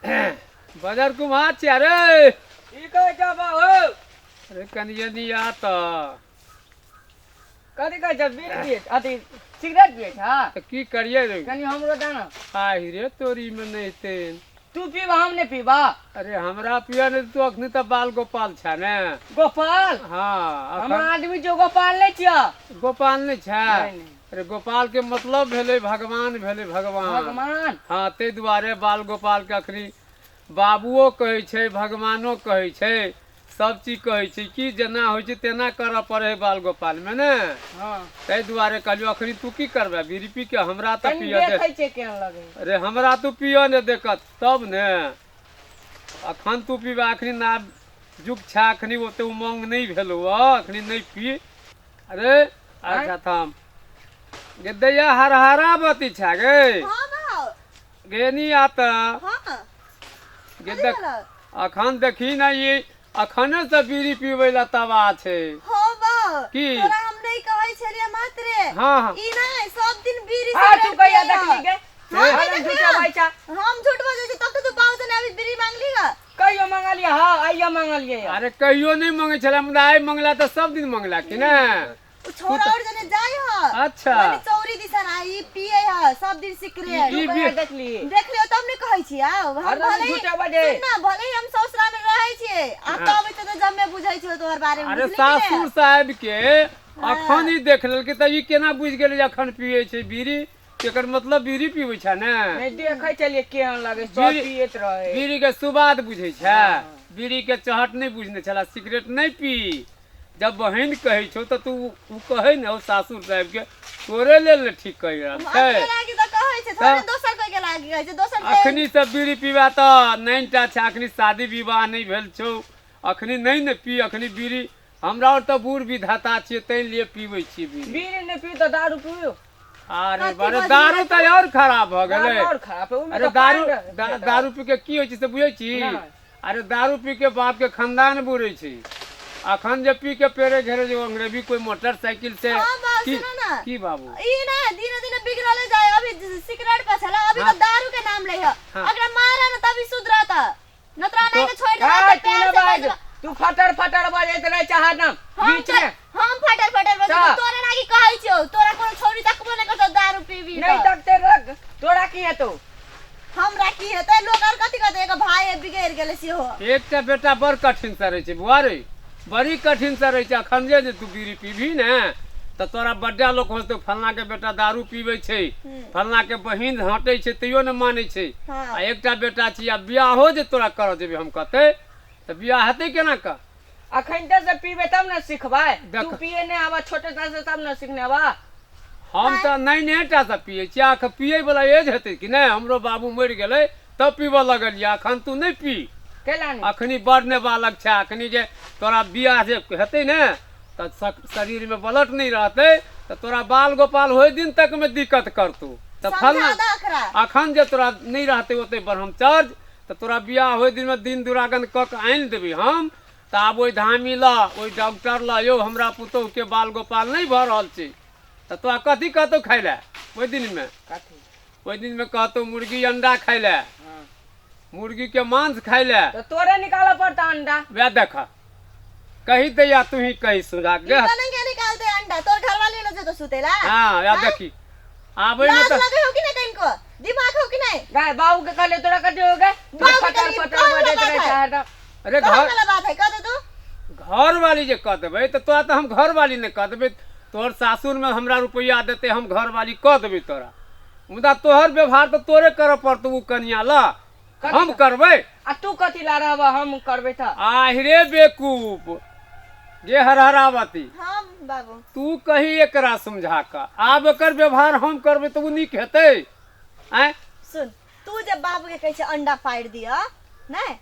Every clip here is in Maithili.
बजार कुम्हार छिया रे। की कहै छौ बाबू? अरे कनिये निया तऽ। कथी कहै छौ, बीड़ी पियै अथी सिगरेट पियै छौ? तऽ की करियै रे? कनि हमरो दे ने। आहि रे तोरी मे नहि हेतै। तू पीबा, हम नहि पीबा? अरे हमरा पिया नहि, तू अखनी तऽ बाल गोपाल छै ने। गोपाल? हाँ। हम आदमी जो गोपाल नहि छियै। गोपाल नहि छै? नहि, नहि। अरे गोपाल के मतलब भेलै भगवान, भेलै भगवान। भगवान? हाँ, ताहि दुआरे बाल गोपाल के अखनी बाबुओ कहै छै, भगवानो कहै छै, सब चीज कहै छै। कि जेना होइ छै तेना करऽ पड़ै है बाल गोपाल मे ने। हाँ। ताहि दुआरे कहलियौ अखनी तू की करबै बीड़ी पी के, हमरा तऽ कनि पियऽ दे। देखै छियै केहन लगै। अरे हमरा तू पियऽ ने देखत तब ने। अखन तू पीबा, अखनी ना जुग छै, अखनी ओते उमंग नहि भेलौ, अखनी नहि पी। अरे अच्छा थाम गे दैया, हरहरा बती छै गे। हाँ बाबू। गे नी आता। हाँ। गे कथी देख। भेलौ? अखन देखी ना, ई अखने से बीड़ी पीबै ला तवा छै। हाँ बाबू। की? तोरा हम नहीं कहै छलियै मात्रे। हाँ हाँ। ई नहीं सब दिन बीड़ी हाँ, सिगरेट तू कहिया पियै देखली गे? हाँ, हरदम नहीं झूठे देखलियै। बाजै छा। हम झूठ बजै छी तब तऽ तू बाबू से अभी बीड़ी मांगली गा। कहियो मंगलियै? हाँ, आइयो मंगलियै। अरे कहियो नहि मंगै छलै, मुदा आइ मंगला तऽ सब दिन मंगला कि ने? उ छोरा और जने जाय ह। अच्छा। माने चौरी दिसन आ ई पिए ह सब दिन सिगरेट। ई तू कहिया देखली? देख लियो तब ने कहै छी। आओ हम हरदम भले ही झूठे बजै। सुन ना, भले ही हम ससुरा में रहै छियै आ तब तऽ जम्मे बुझै छियै तोहर बारे में। अरे बुझली कि ने? सासुर साहेब के अखन ई देख लेलकै तऽ ई केना बुझि गेलै जे अखन पियै छै बीड़ी? एकर मतलब बीड़ी पीबै छै ने? नहि देखै छलियै केहन लगै, सब पियैत रहै। बीड़ी के सुवाद बुझै छै, बीड़ी के चहट नहि बुझने छला। सिगरेट नहि पी, जब बहिन कहै छौ तऽ तू ओ कहै ने, ओ सासुर साहेब के तोरे लेल ने ठीक कहि रहल हम छै। अपने लागी तऽ कहै छै, थोड़े दोसर कोई के लागी कहै छै। दोसर के अखनी सब बीड़ी पीबा तऽ नैन टा छै, अखनी शादी विवाह नहि भेल छौ, अखनी नहि ने पी अखनी बीड़ी। हमरा आओर तऽ बूढ़ विधाता छियै, ताहि लिए पीबै छियै बीड़ी। बीड़ी नहि पी तऽ दारू पियो। अरे कथी बारे बजली दारू रे तऽ और खराब भऽ गेलै। दारू और खराब है, ओहिमे अरे तऽ दारू पानि रहै छै। दारू पी के की होइ छै से बुझै छी? नहि। अरे दारू पी के बाप के खानदान बुरै छै। अखन जे पी के पेरे घेरे जे अंग्रेजी कोई मोटरसाइकिल से हाँ बाबू, की सुनो ना। की बाबू? ई ना दिने दिने बिगड़ले जाए। अभी सिगरेट पर छला, अभी हाँ। तो दारू के नाम ले है। हाँ। अगर मारा ना तभी सुधरत, न तोरा नहीं के छोड़ देबा। ए, तऽ तू प्यार ने से बाज। बजबा। तू फटर फटर बजैत रहै छै हरदम हम बीच में। हम फटर फटर बजै ता। तोरा लागी कहै छियौ, तोरा कोनो छौरी तकबो नहि करतौ दारू पीबी नहि तऽ। तकते रख, तोरा की हेतौ? हमरा की हेतै? लोक और कथी कहतै, एगो भाय बिगड़ि गेलै सेहो। एकटा बेटा बड़ कठिन से रहै छै बुआ रे, बड़ी कठिन से रहै छै। अखन जे तू बीड़ी पीबही ने तऽ तोरा बड्डा लोक हंसतौ, फलना के बेटा दारू पीबै छै, फलना के बहिन हटै छै तैयो ने मानै छै। हाँ। आ एकटा बेटा छी, आ बियाहो जे तोरा करऽ जेबै हम कतै तऽ बियाह हेतै केना कऽ? अखन तऽ से पीबै तब ने सिखबै। देख। तू पिए नहि आबऽ छोटे टा से तब ने सिखने आबऽ। हम तऽ नाइने टा से पियै छियै, अखन पियै वला एज हेतै कि नहि? हमरो बाबू मरि गेलै तब पीबऽ लगलियै। अखन तू नहि पी। कैला नहि? अखनी बड़ ने बालक छै। अखनी जे तोरा बियाह जे हेतै ने तऽ शरीरमे ब्लड नहि रहतै तऽ तोरा बाल गोपाल होय दिन तकमे दिक्कत करतौ। तऽ समझा फलना दऽ ओकरा। अखन जे तोरा नहि रहतै ओते ब्रह्मचर्य तऽ तोरा बियाह होय दिनमे दिन दुरागन कऽ के आनि देबै हम। तऽ आब ओहि धामी लऽ, ओहि डॉक्टर लऽ, यौ हमरा पुतोहुके बाल गोपाल नहि भऽ रहल छै, तऽ तोरा कथी कहतौ खाय लए ओहि दिनमे? कथी? ओहि दिनमे कहतौ मुर्गी अंडा खाय लए, हाँ। मुर्गीके मांस खाय लए। तऽ तोरे निकालऽ पड़तौ अंडा। वएह देख, कही दैया, तू ही कही सुझा गे। निकाले के निकालते अंडा तोर घरवाली न जेतो सुतेला। हाँ, वएह देखी आबै मे लाज तऽ लगे हो कि नहीं कहीं दिमाग हो कि नहीं? गाय बाबू के कहले तोरा कथी हो गए? तू बाबू के फटर कहलियै, फटर कहल बजैत बात रहै है। छै हरदम। अरे कहल घर वाला बात है, कह दे तू। घर वाली जे कह देबै तऽ तोरा तऽ हम घर वाली नहि कह देबै। तोहर सासुर मे हमरा रुपैआ देतै, हम घर वाली कह देबै तोरा, मुदा तोहर व्यवहार तऽ तोरे करऽ पड़तौ। ओ कनिया लऽ हम करबै। आ तू कथी ला रहबह, हम करबै तऽ? आहिरे बेकूफ जे हरहरावती। हाँ बाबू। तू कही एकरा समझा कऽ, आब एकर व्यवहार हम करबै तऽ ओ नीक हेतै? आँय? सुन, तू जे बाबू के कहै छै अंडा पाड़ि दिअ, नहि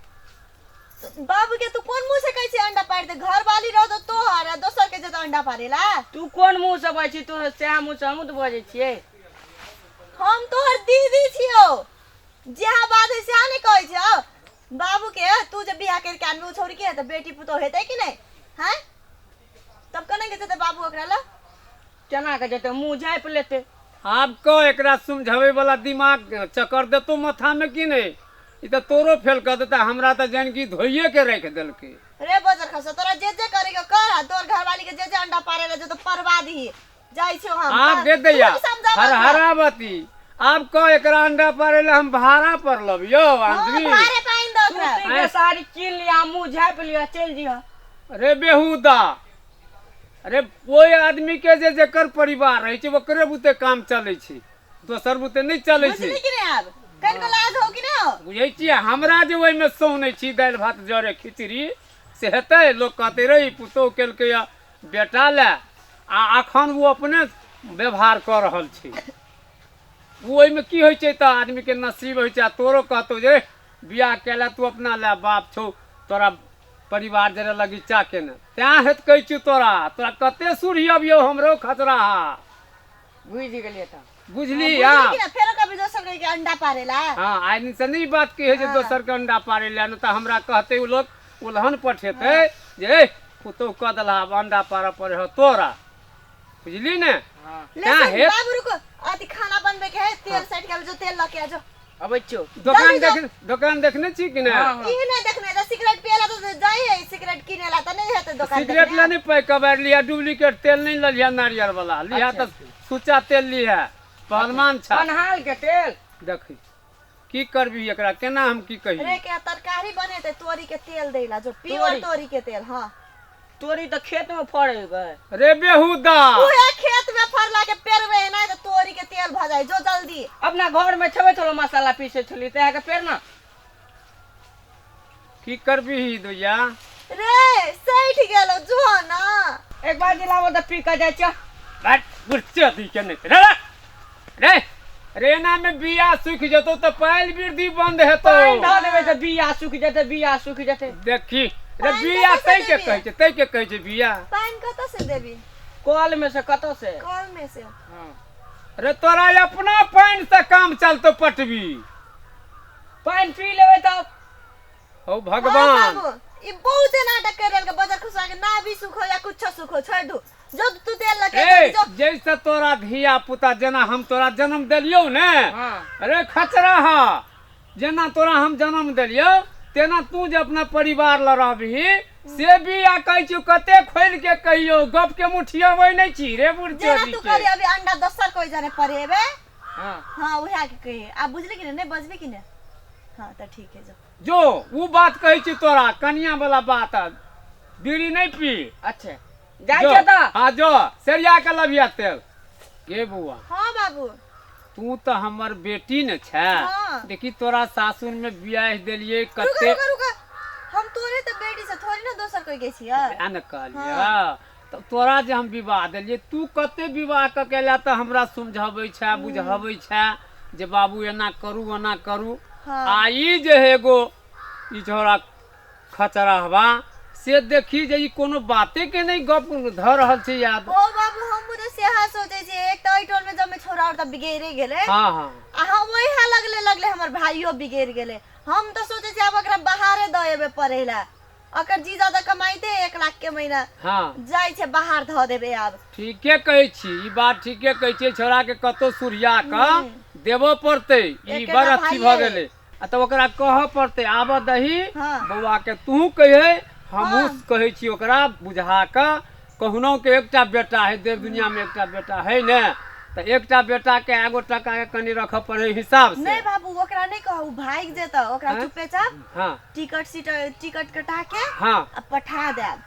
बाबू के तू कोन मुंह से कहै छै अंडा पाड़ि दे? घर वाली रह तो तोहर आ दोसर के जेतौ अंडा पाड़ेला? तू कोन मुंह से बजै छी? तू सएह मुंह से हमहूँ तऽ बजै छियै। हम तोहर दीदी छियौ, जहाँ बात है सएह नहि कहै छियौ। बाबू के तू जे बियाह करि के आनबी ओ छौड़ी के तऽ बेटी पुतोह हेतै कि नहि? हैं, तब केना के जेतै बाबू ओकरा लग? केना के जेतै? मुँह झाँपि लेतै। आब कह, एकरा समझाबै वाला दिमाग चक्कर देतौ माथा में कि नहि? ई तऽ तोरो फेल कऽ देता, हमरा तऽ जानि कि धोइए के राखि देलकै। रे बजर खसा, तोरा जे जे करे के कर, आ तोर घरवाली के जे जे अंडा पारे ला जो तो परवा दही जाइ छियो हम। आब गे दैया तू समझाबऽ ओकरा। हरहरावती, आब कह एकरा अंडा पारे ला हम भाड़ा पर लबियो हाँ, आदमी। भाड़े पे आनि दो ओकरा। सूती के साड़ी कीन लिया, मुंह झापि लिया, चलि जिह। अरे बेहुदा, अरे ओहि आदमी के जे जेकर परिवार रहै छै ओकरे बुते काम चलै छै, दोसर बुते नहि चलै छै। बुझली कि नहि? आब कनिको लाज हो कि नहि हो? बुझै छियै हमरा जे ओहिमे सौनै छी दालि भात जरे खिचड़ी से हेतै, लोक कहतै रे ई पुतोहु केलकै या बेटा लए, आ अखन ओ अपने व्यवहार कऽ रहल छै। ओ ओहिमे की होइ छै तऽ आदमीके नसीब होइ छै। आ तोरो कहतौ जे बियाह केला तू अपना लए, बाप छौ तोरा परिवार जरे लगीचा केने, तैं हेत कहै छियौ तोरा, तोरा कते सुरहियबियौ हमरो खतरा। बुझि गेलियै तऽ बुझली बुझली आब कि ना? फेरो कभी दोसर कोई के अंडा पारेला? हाँ, आइ दिन से नहीं बात की है जे दोसर के अंडा पारे ला, नहीं तऽ हमरा कहते उ लोग उलहन पठेते जे ए पुतोहु कऽ देला, आब अंडा पारऽ पड़े हो तोरा। बुझली ने? हाँ। ले तैं सुन, हेत बाबू रुको, अथी खाना बनबे के है, तेल सटि गेल, जो तेल लऽ के आ जो। अबै छियौ। दोकान जल्दी देख, दोकान देखने छी कि नहि? हाँ, हाँ। ई नहि देखने तऽ सिगरेट पियला तऽ जाइ है सिगरेट किनेला तऽ नहि हेतै दोकान सिगरेट देखने। ला नहीं पाइ कबारि लिया, डुप्लीकेट तेल नहीं ललिया, नारियल वाला लिया तऽ सुच्चा तेल लिया, पहलवान छा। पन्हाल के तेल। देखी की करबी एकरा, केना हम की कही? रे के तरकारी बनेतै, तोरी के तेल दैला जो, प्योर तोरी? तोरी के तेल। हाँ। तोरी तऽ खेत में फड़े गए। रे बेहुदा, उहे खेत में फरला के पेरबे नहि तऽ तोरी के तेल भऽ जाइ, जो जल्दी। अपना घर में छेबे छलो, मसाला पीसे छली तऽ के पेड़ ना। की करबी दैया? रे सठि गेलो, जो ना। एक बार दिलाबो तऽ पी के जाइ छियौ। बट बुच्चा दी के नहीं रे रे रे, एना में बिया सूखि जेतौ तऽ पायल वृद्धि बंद हेतौ। पानि धऽ देबै तऽ बिया सुखि जेतै, बिया सुखि जेतै। देखी रे पानि बिया कतऽ से तै के देबही? कहै छै, तै के कहै छै बिया। पानि कतऽ से देबी? कल में से, कतऽ से? कल में से। हाँ। रे तोरा अपना पानि से काम चलतौ पटबी। पानि पी लेबै तब। हौ हाँ भगवान, बाबू, ई बहुते नाटक कर रहल के बजर खुसवा के, ना भी सुखो या कुछो सुखो, छोड़ दू, जो तू तेल लके ए जो। जैसे तोरा धिया पुता जेना हम तोरा जन्म देलियौ ने। हाँ। अरे खचरा हा, जेना तोरा हम जन्म देलियौ तेना तू जे अपना परिवार ल रहबही से भी आ कहै छियौ, कते खोलि के कहियौ, गप के मुठियाबै नहि छी रे जेना बुढ़चोदी तू के। करी अभी अंडा दोसर कोई जाने परेबे। हाँ। हाँ, उहे के कही आब, बुझली कि नहीं? नहीं बजबी कि नहीं? हाँ तऽ ठीक है, जो। जो उ बात कहै छी तोरा कनिया वाला बात, बीड़ी नहि पी। अच्छा, जाइ जो, छियौ तऽ। हाँ जो, सेरिया के लबिया तेल गे बौआ। हाँ बाबू। तू तऽ हमर बेटी ने छै। हाँ। देखी तोरा सासुर में बियाह देलियै रुका कते। रुका रुका, हम तोरे तऽ बेटी से थोड़ी ना दोसर कोई के छियै। वएह ने कहलियै, तऽ तोरा जे हम विवाह देलियै, तू कते विवाह कऽ के एला तऽ हमरा समझाबै छै बुझाबै छै जे बाबू एना करू ओना करू। हाँ। आ ई जे है एगो ई छौड़ा खचरहबा से देखी जे ई कोनो बाते के नहि गप धऽ रहल छै याद। ओ बाबू, हम तऽ सेहा सोचै छियै, एक तऽ एहि टोल में जमे छोरा और तऽ बिगड़े गेलै। हाँ हाँ। आ हम वएह लगले लगले हमर भाइयो बिगड़ि गेलै। हम तऽ सोचै छियै आब एकरा बाहरे दऽ एबै पढ़ै लए, ओकर जीजा तऽ कमाइते 1 लाख के महीना। हाँ। जाइ छै, बाहर धऽ देबै आब। ठीके कहै छी, ई बात ठीके कहै छियै, छौड़ाके कतौ सुरिया कऽ देबऽ पड़तै। ई एकेटा बड़ अथी भऽ भाइये। गेलै, आ तऽ ओकरा कहऽ पड़तै आबऽ दही। हाँ। बौआ के तू कहे, हमहूँ हाँ। कहै छी ओकरा बुझा कऽ, कहुनो के एकटा बेटा है देव दुनिया में, एकटा बेटा है ने, तऽ एकटा बेटा के एगो टका के कनि रखऽ पड़े हिसाब से। नहि बाबू, ओकरा नहि कहू, भागि जेतौ ओकरा। आँय? चुपेचाप हाँ। टिकट सीट टिकट कटा के हाँ आ पठा देब।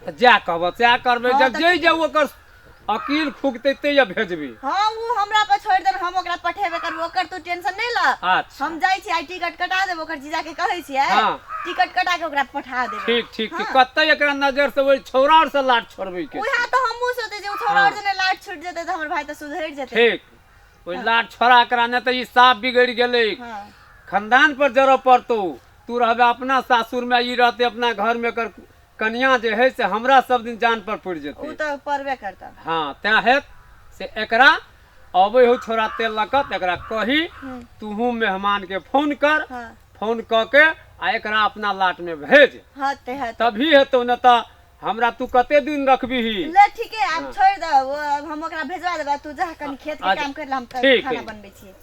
तऽ जा कहब सएह करबै। हाँ, जब तऽ जे जे ओकर अकील फूकतै तैया भेजबी। हाँ, ओ हमरा पर छोड़ि देब, हम ओकरा पठेबे करबै, ओकर तू टेंशन नहि ल। अच्छा। हम जाइ छी आइ, टिकट कटा देब, ओकर जीजा के कहै छियै। हाँ। टिकट कटा के ओकरा पठा देबै। ठीक ठीक ठीक। हाँ। कतऽ एकरा नजर से ओहि छौड़ा आर से लाट छोड़बै के? उएह तऽ हमहूँ सोचै छियै, ओ छौड़ा हाँ। आओर जेना लाट छुटि जेतै तऽ हमर भाय तऽ सुधरि जेतै। ठीक, ओहि लाट छोड़ा एकरा, नहि तऽ ई साफ बिगड़ि गेलै। हाँ। खानदान पर जरऽ पड़तौ। तू रहबे अपना सासुर में, ई रहते अपना घर में, एकर कनिया जे है से हमरा सब दिन जान पर पड़ि ओ जेतै। तऽ पड़बे करता। हाँ, तैं हेत से एकरा अबै हो छोड़ा तेल लऽ कऽ, तऽ एकरा कही तूहू मेहमान के फोन कर। हाँ। फोन कऽ के आ एकरा अपना लाट में भेज। हते हते। तभी हेतौ, नहि तऽ हमरा तू कते दिन रखबीही? ले ठीके, आब छोड़ि दे, हम ओकरा भेजवा देबै, तू जा कनि खेत के अच्छा, काम कर ले, हम ठीक खाना है। बनबै छियै।